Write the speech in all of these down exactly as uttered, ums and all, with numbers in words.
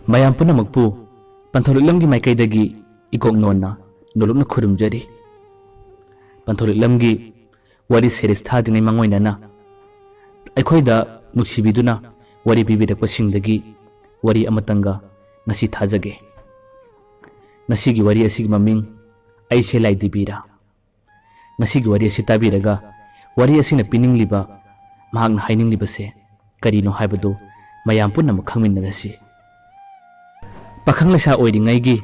ꯃꯌꯥꯝ ꯄꯨꯝꯅꯃꯛꯄꯨ ꯄꯟꯊꯧ ꯂꯤꯛꯂꯝꯒꯤ ꯃꯥꯏꯀꯩꯗꯒꯤ ꯏꯀꯣꯛ ꯅꯣꯟꯅ ꯅꯣꯂꯨꯛꯅ ꯈꯨꯔꯨꯝꯖꯔꯤ꯫ ꯄꯟꯊꯧ ꯂꯤꯛꯂꯝꯒꯤ ꯋꯥꯔꯤ series ꯊꯥꯗ꯭ꯔꯤꯉꯩ ꯃꯥꯡꯑꯣꯏꯅꯅ ꯑꯩꯈꯣꯏꯗ ꯅꯨꯡꯁꯤꯕꯤꯗꯨꯅ ꯋꯥꯔꯤ ꯄꯤꯕꯤꯔꯛꯄꯁꯤꯡꯗꯒꯤ ꯋꯥꯔꯤ ꯑꯃꯇꯪꯒ ꯉꯁꯤ ꯊꯥꯖꯒꯦ꯫ ꯉꯁꯤꯒꯤ ꯋꯥꯔꯤ ꯑꯁꯤꯒꯤ ꯃꯃꯤꯡ ꯑꯩꯁꯦ ꯂꯥꯏꯗꯤꯕꯤꯔꯥ꯫ ꯉꯁꯤꯒꯤ ꯋꯥꯔꯤ ꯑꯁꯤ ꯇꯥꯕꯤꯔꯒ ꯋꯥꯔꯤ ꯑꯁꯤꯅ ꯄꯤꯅꯤꯡꯂꯤꯕ, ꯃꯍꯥꯛꯅ ꯍꯥꯏꯅꯤꯡꯂꯤꯕꯁꯦ ꯀꯔꯤꯅꯣ ꯍꯥꯏꯕꯗꯨ ꯃꯌꯥꯝ ꯄꯨꯝꯅꯃꯛ ꯈꯪꯃꯤꯟꯅꯔꯁꯤ꯫ ꯄꯥꯈꯪ ꯂꯩꯁꯥ ꯑꯣꯏꯔꯤꯉꯩꯒꯤ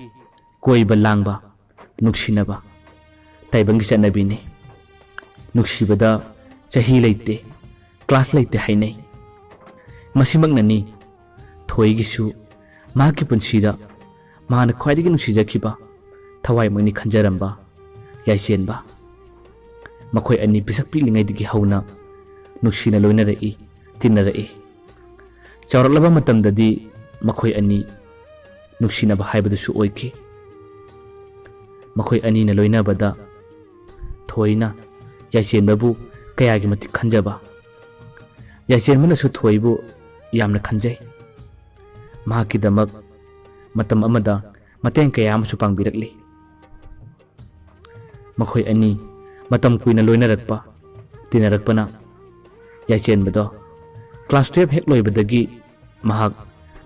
ꯀꯣꯏꯕ ꯂꯥꯡꯕ, ꯅꯨꯡꯁꯤꯅꯕ ꯇꯥꯏꯕꯪꯒꯤ ꯆꯠꯅꯕꯤꯅꯤ꯫ ꯅꯨꯡꯁꯤꯕꯗ ꯆꯍꯤ ꯂꯩꯇꯦ, class ꯂꯩꯇꯦ ꯍꯥꯏꯅꯩ꯫ ꯃꯁꯤꯃꯛꯅꯅꯤ ꯊꯣꯏꯒꯤꯁꯨ ꯃꯍꯥꯛꯀꯤ ꯄꯨꯟꯁꯤꯗ ꯃꯍꯥꯛꯅ ꯈ꯭ꯋꯥꯏꯗꯒꯤ ꯅꯨꯡꯁꯤꯖꯈꯤꯕ, ꯊꯋꯥꯏꯃꯛꯅꯤ ꯈꯟꯖꯔꯝꯕ ꯌꯥꯏꯆꯦꯟꯕ꯫ ꯃꯈꯣꯏ ꯑꯅꯤ ꯄꯤꯁꯛ ꯄꯤꯛꯂꯤꯉꯩꯗꯒꯤ ꯍꯧꯅ ꯅꯨꯡꯁꯤꯅ ꯂꯣꯏꯅꯔꯛꯏ, ꯇꯤꯟꯅꯔꯛꯏ꯫ ꯆꯥꯎꯔꯛꯂꯕ ꯃꯇꯝꯗꯗꯤ ꯃꯈꯣꯏ ꯑꯅꯤ ꯅꯨꯡꯁꯤꯅꯕ ꯍꯥꯏꯕꯗꯨꯁꯨ ꯑꯣꯏꯈꯤ꯫ ꯃꯈꯣꯏ ꯑꯅꯤꯅ ꯂꯣꯏꯅꯕꯗ ꯊꯣꯏꯅ ꯌꯥꯏꯆꯦꯟꯕꯕꯨ ꯀꯌꯥꯒꯤ ꯃꯇꯤꯛ ꯈꯟꯖꯕ, ꯌꯥꯏꯆꯦꯟꯕꯅꯁꯨ ꯊꯣꯏꯕꯨ ꯌꯥꯝꯅ ꯈꯟꯖꯩ꯫ ꯃꯍꯥꯛꯀꯤꯗꯃꯛ ꯃꯇꯝ ꯑꯃꯗ ꯃꯇꯦꯡ ꯀꯌꯥ ꯑꯃꯁꯨ ꯄꯥꯡꯕꯤꯔꯛꯂꯤ꯫ ꯃꯈꯣꯏ ꯑꯅꯤ ꯃꯇꯝ ꯀꯨꯏꯅ ꯂꯣꯏꯅꯔꯛꯄ, ꯇꯤꯟꯅꯔꯛꯄꯅ ꯌꯥꯏꯆꯦꯟꯕꯗꯣ class twelve ꯍꯦꯛ ꯂꯣꯏꯕꯗꯒꯤ ꯃꯍꯥꯛ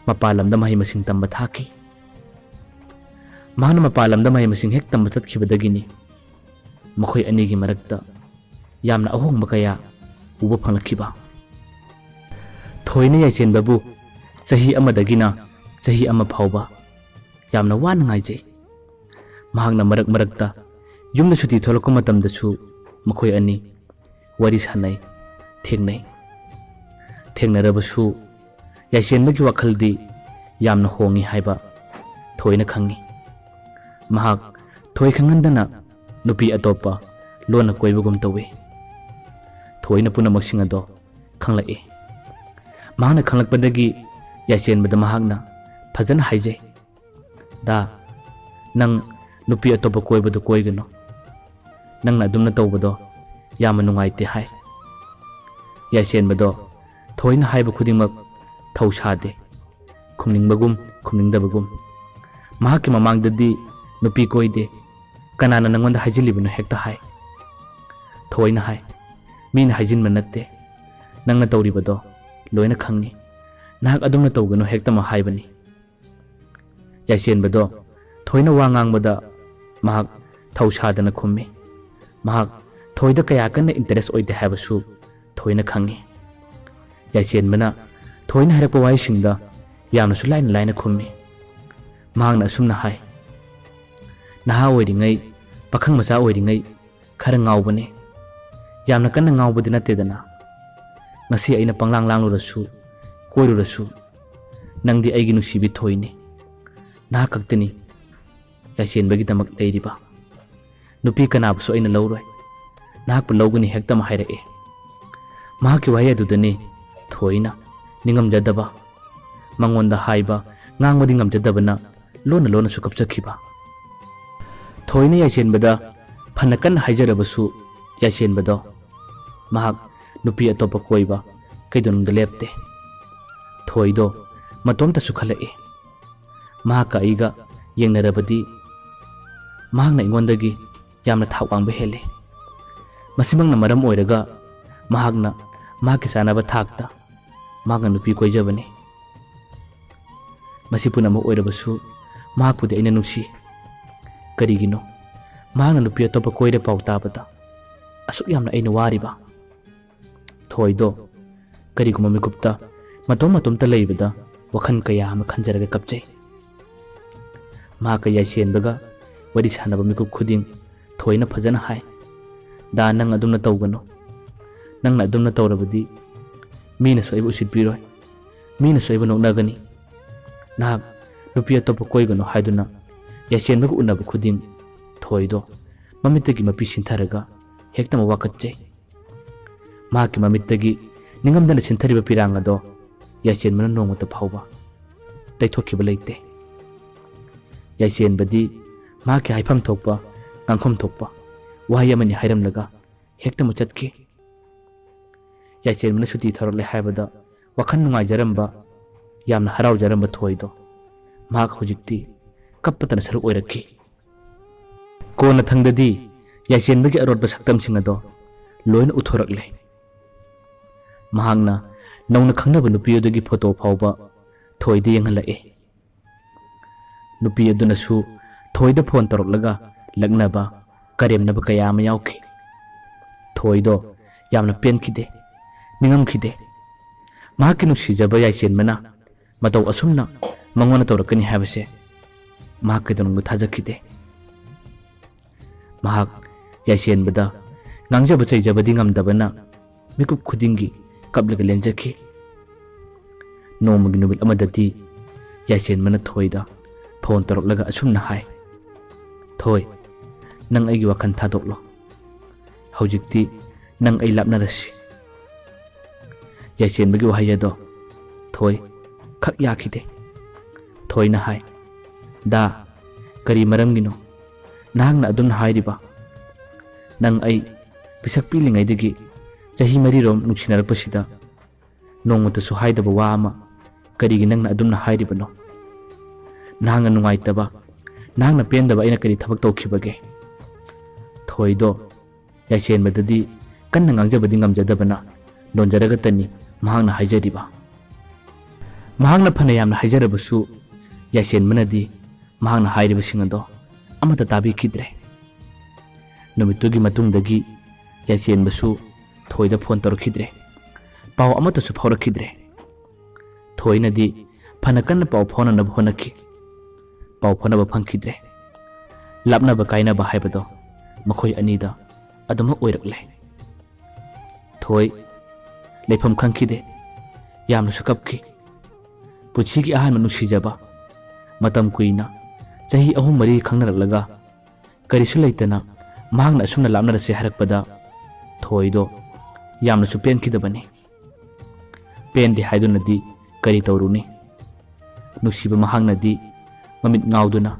ꯃꯄꯥꯟ ꯂꯝꯗ ꯃꯍꯩ ꯃꯁꯤꯡ ꯇꯝꯕ ꯊꯥꯈꯤ꯫ ꯃꯍꯥꯛꯅ ꯃꯄꯥꯟ ꯂꯝꯗ ꯃꯍꯩ ꯃꯁꯤꯡ ꯍꯦꯛ ꯇꯝꯕ ꯆꯠꯈꯤꯕꯗꯒꯤꯅꯤ ꯃꯈꯣꯏ ꯑꯅꯤꯒꯤ ꯃꯔꯛꯇ ꯌꯥꯝꯅ ꯑꯍꯣꯡꯕ ꯀꯌꯥ ꯎꯕ ꯐꯪꯂꯛꯈꯤꯕ꯫ ꯊꯣꯏꯅ ꯌꯥꯏꯆꯦꯟꯕꯕꯨ ꯆꯍꯤ ꯑꯃꯗꯒꯤꯅ ꯆꯍꯤ ꯑꯃ ꯐꯥꯎꯕ ꯌꯥꯝꯅ ꯋꯥꯅ ꯉꯥꯏꯖꯩ꯫ ꯃꯍꯥꯛꯅ ꯃꯔꯛ ꯃꯔꯛꯇ ꯌꯨꯝꯗ ꯁꯨꯇꯤ ꯊꯣꯛꯂꯛꯄ ꯃꯇꯝꯗꯁꯨ ꯃꯈꯣꯏ ꯑꯅꯤ ꯋꯥꯔꯤ ꯁꯥꯟꯅꯩ, ꯊꯦꯡꯅꯩ꯫ ꯊꯦꯡꯅꯔꯕꯁꯨ ꯌꯥꯏꯆꯦꯟꯕꯒꯤ ꯋꯥꯈꯜꯗꯤ ꯌꯥꯝꯅ ꯍꯣꯡꯏ ꯍꯥꯏꯕ ꯊꯣꯏꯅ ꯈꯪꯏ꯫ ꯃꯍꯥꯛ ꯊꯣꯏ ꯈꯪꯍꯟꯗꯅ ꯅꯨꯄꯤ ꯑꯇꯣꯞꯄ ꯂꯣꯟꯅ ꯀꯣꯏꯕꯒꯨꯝ ꯇꯧꯏ꯫ ꯊꯣꯏꯅ ꯄꯨꯝꯅꯃꯛꯁꯤꯡ ꯑꯗꯣ ꯈꯪꯂꯛꯏ꯫ ꯃꯍꯥꯛꯅ ꯈꯪꯂꯛꯄꯗꯒꯤ ꯌꯥꯏꯆꯦꯟꯕꯗ ꯃꯍꯥꯛꯅ ꯐꯖꯅ ꯍꯥꯏꯖꯩ, "ꯗꯥ, ꯅꯪ ꯅꯨꯄꯤ ꯑꯇꯣꯞꯄ ꯀꯣꯏꯕꯗꯨ ꯀꯣꯏꯒꯅꯨ꯫ ꯅꯪꯅ ꯑꯗꯨꯝꯅ ꯇꯧꯕꯗꯣ ꯌꯥꯝꯅ ꯅꯨꯡꯉꯥꯏꯇꯦ" ꯍꯥꯏ꯫ ꯌꯥꯏꯆꯦꯟꯕꯗꯣ ꯊꯣꯏꯅ ꯍꯥꯏꯕ ꯈꯨꯗꯤꯡꯃꯛ ꯊꯧ ꯁꯥꯗꯦ꯫ ꯈꯨꯝꯅꯤꯡꯕꯒꯨꯝ ꯈꯨꯝꯅꯤꯡꯗꯕꯒꯨꯝ꯫ ꯃꯍꯥꯛꯀꯤ ꯃꯃꯥꯡꯗꯗꯤ ꯅꯨꯄꯤ ꯀꯣꯏꯗꯦ, ꯀꯅꯥꯅ ꯅꯪꯉꯣꯟꯗ ꯍꯥꯏꯖꯤꯜꯂꯤꯕꯅꯣ ꯍꯦꯛꯇ ꯍꯥꯏ꯫ ꯊꯣꯏꯅ ꯍꯥꯏ, ꯃꯤꯅ ꯍꯥꯏꯖꯤꯟꯕ ꯅꯠꯇꯦ, ꯅꯪꯅ ꯇꯧꯔꯤꯕꯗꯣ ꯂꯣꯏꯅ ꯈꯪꯉꯤ꯫ ꯅꯍꯥꯛ ꯑꯗꯨꯝꯅ ꯇꯧꯒꯅꯨ ꯍꯦꯛꯇꯃꯛ ꯍꯥꯏꯕꯅꯤ꯫ ꯌꯥꯏꯁꯦꯟꯕꯗꯣ ꯊꯣꯏꯅ ꯋꯥ ꯉꯥꯡꯕꯗ ꯃꯍꯥꯛ ꯊꯧ ꯁꯥꯗꯅ ꯈꯨꯝꯃꯤ꯫ ꯃꯍꯥꯛ ꯊꯣꯏꯗ ꯀꯌꯥ ꯀꯟꯅ ꯏꯟꯇꯔꯦꯁ ꯑꯣꯏꯗꯦ ꯍꯥꯏꯕꯁꯨ ꯊꯣꯏꯅ ꯈꯪꯉꯤ꯫ ꯌꯥꯏꯁꯦꯟꯕꯅ ꯊꯣꯏꯅ ꯍꯥꯏꯔꯛꯄ ꯋꯥꯍꯩꯁꯤꯡꯗ ꯌꯥꯝꯅꯁꯨ ꯂꯥꯏꯅ ꯂꯥꯏꯅ ꯈꯨꯝꯃꯤ꯫ ꯃꯍꯥꯛꯅ ꯑꯁꯨꯝꯅ ꯍꯥꯏ, ꯅꯍꯥ ꯑꯣꯏꯔꯤꯉꯩ, ꯄꯥꯈꯪ ꯃꯆꯥ ꯑꯣꯏꯔꯤꯉꯩ ꯈꯔ ꯉꯥꯎꯕꯅꯤ꯫ ꯌꯥꯝꯅ ꯀꯟꯅ ꯉꯥꯎꯕꯗꯤ ꯅꯠꯇꯦꯗꯅ꯫ ꯉꯁꯤ ꯑꯩꯅ ꯄꯪꯂꯥꯡ ꯂꯥꯡꯂꯨꯔꯁꯨ, ꯀꯣꯏꯔꯨꯔꯁꯨ, ꯅꯪꯗꯤ ꯑꯩꯒꯤ ꯅꯨꯡꯁꯤꯕꯤ ꯊꯣꯏꯅꯤ꯫ ꯅꯍꯥꯛ ꯈꯛꯇꯅꯤ ꯌꯥꯏꯁꯦꯟꯕꯒꯤꯗꯃꯛ ꯂꯩꯔꯤꯕ꯫ ꯅꯨꯄꯤ ꯀꯅꯥꯕꯨꯁꯨ ꯑꯩꯅ ꯂꯧꯔꯣꯏ꯫ ꯅꯍꯥꯛꯄꯨ ꯂꯧꯒꯅꯤ ꯍꯦꯛꯇꯃꯛ ꯍꯥꯏꯔꯛꯏ꯫ ꯃꯍꯥꯛꯀꯤ ꯋꯥꯍꯩ ꯑꯗꯨꯗꯅꯤ ꯊꯣꯏꯅ ꯅꯤꯡꯉꯝꯖꯗꯕ, ꯃꯉꯣꯟꯗ ꯍꯥꯏꯕ, ꯉꯥꯡꯕꯗꯤ ꯉꯝꯖꯗꯕꯅ ꯂꯣꯟꯅ ꯂꯣꯟꯅꯁꯨ ꯀꯞꯆꯈꯤꯕ꯫ ꯊꯣꯏꯅ ꯌꯥꯏꯁꯦꯟꯕꯗ ꯐꯅ ꯀꯟꯅ ꯍꯥꯏꯖꯔꯕꯁꯨ ꯌꯥꯏꯁꯦꯟꯕꯗꯣ ꯃꯍꯥꯛ ꯅꯨꯄꯤ ꯑꯇꯣꯞꯄ ꯀꯣꯏꯕ ꯀꯩꯗꯧꯅꯨꯡꯗ ꯂꯦꯞꯇꯦ꯫ ꯊꯣꯏꯗꯣ ꯃꯇꯣꯝꯇꯁꯨ ꯈꯜꯂꯛꯏ꯫ ꯃꯍꯥꯛꯀ ꯑꯩꯒ ꯌꯦꯡꯅꯔꯕꯗꯤ ꯃꯍꯥꯛꯅ ꯑꯩꯉꯣꯟꯗꯒꯤ ꯌꯥꯝꯅ ꯊꯥꯛ ꯋꯥꯡꯕ ꯍꯦꯜꯂꯤ꯫ ꯃꯁꯤꯃꯛꯅ ꯃꯔꯝ ꯑꯣꯏꯔꯒ ꯃꯍꯥꯛꯅ ꯃꯍꯥꯛꯀꯤ ꯆꯥꯅꯕ ꯊꯥꯛꯇ ꯃꯍꯥꯛꯅ ꯅꯨꯄꯤ ꯀꯣꯏꯖꯕꯅꯤ꯫ ꯃꯁꯤ ꯄꯨꯝꯅꯃꯛ ꯑꯣꯏꯔꯕꯁꯨ ꯃꯍꯥꯛꯄꯨꯗꯤ ꯑꯩꯅ ꯅꯨꯡꯁꯤ꯫ ꯀꯔꯤꯒꯤꯅꯣ ꯃꯍꯥꯛꯅ ꯅꯨꯄꯤ ꯑꯇꯣꯞꯄ ꯀꯣꯏꯔꯦ ꯄꯥꯎ ꯇꯥꯕꯗ ꯑꯁꯨꯛ ꯌꯥꯝꯅ ꯑꯩꯅ ꯋꯥꯔꯤꯕ? ꯊꯣꯏꯗꯣ ꯀꯔꯤꯒꯨꯝꯕ ꯃꯤꯀꯨꯞꯇ ꯃꯇꯣꯝ ꯃꯇꯣꯝꯇ ꯂꯩꯕꯗ ꯋꯥꯈꯜ ꯀꯌꯥ ꯑꯃ ꯈꯟꯖꯔꯒ ꯀꯞꯆꯩ꯫ ꯃꯍꯥꯛꯀ ꯌꯥꯏꯁꯦꯟꯕꯒ ꯋꯥꯔꯤ ꯁꯥꯟꯅꯕ ꯃꯤꯀꯨꯞ ꯈꯨꯗꯤꯡ ꯊꯣꯏꯅ ꯐꯖꯅ ꯍꯥꯏ, "ꯗꯥ, ꯅꯪ ꯑꯗꯨꯝꯅ ꯇꯧꯒꯅꯨ꯫ ꯅꯪꯅ ꯑꯗꯨꯝꯅ ꯇꯧꯔꯕꯗꯤ ꯃꯤꯅꯁꯨ ꯑꯩꯕꯨ ꯎꯁꯤꯠꯄꯤꯔꯣꯏ, ꯃꯤꯅꯁꯨ ꯑꯩꯕꯨ ꯅꯣꯛꯅꯒꯅꯤ꯫ ꯅꯍꯥꯛ ꯅꯨꯄꯤ ꯑꯇꯣꯞꯄ ꯀꯣꯏꯒꯅꯨ" ꯍꯥꯏꯗꯨꯅ ꯌꯥꯏꯁꯦꯟꯕꯒ ꯎꯅꯕ ꯈꯨꯗꯤꯡ ꯊꯣꯏꯗꯣ ꯃꯃꯤꯠꯇꯒꯤ ꯃꯄꯤ ꯁꯤꯟꯊꯔꯒ ꯍꯦꯛꯇꯃꯛ ꯋꯥꯀꯠꯆꯩ꯫ ꯃꯍꯥꯛꯀꯤ ꯃꯃꯤꯠꯇꯒꯤ ꯅꯤꯡꯉꯝꯗꯅ ꯁꯤꯟꯊꯔꯤꯕ ꯄꯤꯔꯥꯡ ꯑꯗꯣ ꯌꯥꯏꯁꯦꯟꯕꯅ ꯅꯣꯡꯃꯇ ꯐꯥꯎꯕ ꯇꯩꯊꯣꯛꯈꯤꯕ ꯂꯩꯇꯦ꯫ ꯌꯥꯏꯁꯦꯟꯕꯗꯤ ꯃꯍꯥꯛꯀꯤ ꯍꯥꯏꯐꯝ ꯊꯣꯛꯄ, ꯉꯥꯡꯐꯝ ꯊꯣꯛꯄ ꯋꯥꯍꯩ ꯑꯃꯅꯤ ꯍꯥꯏꯔꯝꯂꯒ ꯍꯦꯛꯇꯃꯛ ꯆꯠꯈꯤ꯫ ꯌꯥꯏꯁꯦꯟꯕꯅ ꯁꯨꯇꯤ ꯊꯧꯔꯛꯂꯦ ꯍꯥꯏꯕꯗ ꯋꯥꯈꯜ ꯅꯨꯡꯉꯥꯏꯖꯔꯝꯕ ꯌꯥꯝꯅ ꯍꯔꯥꯎꯖꯔꯝꯕ ꯊꯣꯏꯗꯣ ꯃꯍꯥꯛ ꯍꯧꯖꯤꯛꯇꯤ ꯀꯞꯄꯇꯅ ꯁꯔꯨꯛ ꯑꯣꯏꯔꯛꯈꯤ꯫ ꯀꯣꯟꯅ ꯊꯪꯗꯗꯤ ꯌꯥꯏꯆꯦꯟꯕꯒꯤ ꯑꯔꯣꯠꯄ ꯁꯛꯇꯝꯁꯤꯡ ꯑꯗꯣ ꯂꯣꯏꯅ ꯎꯠꯊꯣꯔꯛꯂꯦ꯫ ꯃꯍꯥꯛꯅ ꯅꯧꯅ ꯈꯪꯅꯕ ꯅꯨꯄꯤ ꯑꯗꯨꯒꯤ ꯐꯣꯇꯣ ꯐꯥꯎꯕ ꯊꯣꯏꯗ ꯌꯦꯡꯍꯜꯂꯛꯏ꯫ ꯅꯨꯄꯤ ꯑꯗꯨꯅꯁꯨ ꯊꯣꯏꯗ ꯐꯣꯟ ꯇꯧꯔꯛꯂꯒ ꯂꯛꯅꯕ, ꯀꯔꯦꯝꯅꯕ ꯀꯌꯥ ꯑꯃ ꯌꯥꯎꯈꯤ꯫ ꯊꯣꯏꯗꯣ ꯌꯥꯝꯅ ꯄꯦꯟꯈꯤꯗꯦ, ꯅꯤꯡꯉꯝꯈꯤꯗꯦ꯫ ꯃꯍꯥꯛꯀꯤ ꯅꯨꯡꯁꯤꯖꯕ ꯌꯥꯏꯆꯦꯟꯕꯅ ꯃꯇꯧ ꯑꯁꯨꯝꯅ ꯃꯉꯣꯟꯗ ꯇꯧꯔꯛꯀꯅꯤ ꯍꯥꯏꯕꯁꯦ ꯃꯍꯥꯛ ꯀꯩꯗꯧꯅꯨꯡꯗ ꯊꯥꯖꯈꯤꯗꯦ꯫ ꯃꯍꯥꯛ ꯌꯥꯏꯆꯦꯟꯕꯗ ꯉꯥꯡꯖꯕ ꯆꯩꯖꯕꯗꯤ ꯉꯝꯗꯕꯅ ꯃꯤꯀꯨꯞ ꯈꯨꯗꯤꯡꯒꯤ ꯀꯞꯂꯒ ꯂꯦꯟꯖꯈꯤ꯫ ꯅꯣꯡꯃꯒꯤ ꯅꯨꯃꯤꯠ ꯑꯃꯗꯗꯤ ꯌꯥꯏꯆꯦꯟꯕꯅ ꯊꯣꯏꯗ ꯐꯣꯟ ꯇꯧꯔꯛꯂꯒ ꯑꯁꯨꯝꯅ ꯍꯥꯏ, "ꯊꯣꯏ, ꯅꯪ ꯑꯩꯒꯤ ꯋꯥꯈꯜ ꯊꯥꯗꯣꯛꯂꯣ꯫ ꯍꯧꯖꯤꯛꯇꯤ ꯅꯪ ꯑꯩ ꯂꯥꯞꯅꯔꯁꯤ꯫" ꯌꯥꯏꯆꯦꯟꯕꯒꯤ ꯋꯥꯍꯩ ꯑꯗꯣ ꯊꯣꯏ ꯈꯛ ꯌꯥꯈꯤꯗꯦ꯫ ꯊꯣꯏꯅ ꯍꯥꯏ, "ꯗꯥ, ꯀꯔꯤ ꯃꯔꯝꯒꯤꯅꯣ ꯅꯍꯥꯛꯅ ꯑꯗꯨꯝꯅ ꯍꯥꯏꯔꯤꯕ? ꯅꯪ ꯑꯩ ꯄꯤꯁꯛ ꯄꯤꯛꯂꯤꯉꯩꯗꯒꯤ ꯆꯍꯤ ꯃꯔꯤꯔꯣꯝ ꯅꯨꯡꯁꯤꯅꯔꯛꯄꯁꯤꯗ ꯅꯣꯡꯃꯇꯁꯨ ꯍꯥꯏꯗꯕ ꯋꯥ ꯑꯃ ꯀꯔꯤꯒꯤ ꯅꯪꯅ ꯑꯗꯨꯝꯅ ꯍꯥꯏꯔꯤꯕꯅꯣ? ꯅꯍꯥꯛꯅ ꯅꯨꯡꯉꯥꯏꯇꯕ, ꯅꯍꯥꯛꯅ ꯄꯦꯟꯗꯕ ꯑꯩꯅ ꯀꯔꯤ ꯊꯕꯛ ꯇꯧꯈꯤꯕꯒꯦ?" ꯊꯣꯏꯗꯣ ꯌꯥꯏꯆꯦꯟꯕꯗꯗꯤ ꯀꯟꯅ ꯉꯥꯡꯖꯕꯗꯤ ꯉꯝꯖꯗꯕꯅ ꯅꯣꯟꯖꯔꯒꯇꯅꯤ ꯃꯍꯥꯛꯅ ꯍꯥꯏꯖꯔꯤꯕ꯫ ꯃꯍꯥꯛꯅ ꯐꯅ ꯌꯥꯝꯅ ꯍꯥꯏꯖꯔꯕꯁꯨ ꯌꯥꯏꯆꯦꯟꯕꯅꯗꯤ ꯃꯍꯥꯛꯅ ꯍꯥꯏꯔꯤꯕꯁꯤꯡ ꯑꯗꯣ ꯑꯃꯠꯇ ꯇꯥꯕꯤꯈꯤꯗ꯭ꯔꯦ꯫ ꯅꯨꯃꯤꯠꯇꯨꯒꯤ ꯃꯇꯨꯡꯗꯒꯤ ꯌꯥꯏꯆꯦꯟꯕꯁꯨ ꯊꯣꯏꯗ ꯐꯣꯟ ꯇꯧꯔꯛꯈꯤꯗ꯭ꯔꯦ꯫ ꯄꯥꯎ ꯑꯃꯠꯇꯁꯨ ꯐꯥꯎꯔꯛꯈꯤꯗ꯭ꯔꯦ꯫ ꯊꯣꯏꯅꯗꯤ ꯐꯅ ꯀꯟꯅ ꯄꯥꯎ ꯐꯥꯎꯅꯅꯕ ꯍꯣꯠꯅꯈꯤ꯫ ꯄꯥꯎ ꯐꯥꯎꯅꯕ ꯐꯪꯈꯤꯗ꯭ꯔꯦ꯫ ꯂꯥꯞꯅꯕ ꯀꯥꯏꯅꯕ ꯍꯥꯏꯕꯗꯣ ꯃꯈꯣꯏ ꯑꯅꯤꯗ ꯑꯗꯨꯃꯛ ꯑꯣꯏꯔꯛꯂꯦ꯫ ꯊꯣꯏ ꯂꯩꯐꯝ ꯈꯪꯈꯤꯗꯦ꯫ ꯌꯥꯝꯅꯁꯨ ꯀꯞꯈꯤ꯫ ꯄꯨꯟꯁꯤꯒꯤ ꯑꯍꯥꯟꯕ ꯅꯨꯡꯁꯤꯖꯕ, ꯃꯇꯝ ꯀꯨꯏꯅ, ꯆꯍꯤ ꯑꯍꯨꯝ ꯃꯔꯤ ꯈꯪꯅꯔꯛꯂꯒ ꯀꯔꯤꯁꯨ ꯂꯩꯇꯅ ꯃꯍꯥꯛꯅ ꯑꯁꯨꯝꯅ ꯂꯥꯞꯅꯔꯁꯦ ꯍꯥꯏꯔꯛꯄꯗ ꯊꯣꯏꯗꯣ ꯌꯥꯝꯅꯁꯨ ꯄꯦꯟꯈꯤꯗꯕꯅꯤ꯫ ꯄꯦꯟꯗꯦ ꯍꯥꯏꯗꯨꯅꯗꯤ ꯀꯔꯤ ꯇꯧꯔꯨꯅꯤ? ꯅꯨꯡꯁꯤꯕ ꯃꯍꯥꯛꯅꯗꯤ ꯃꯃꯤꯠ ꯉꯥꯎꯗꯨꯅ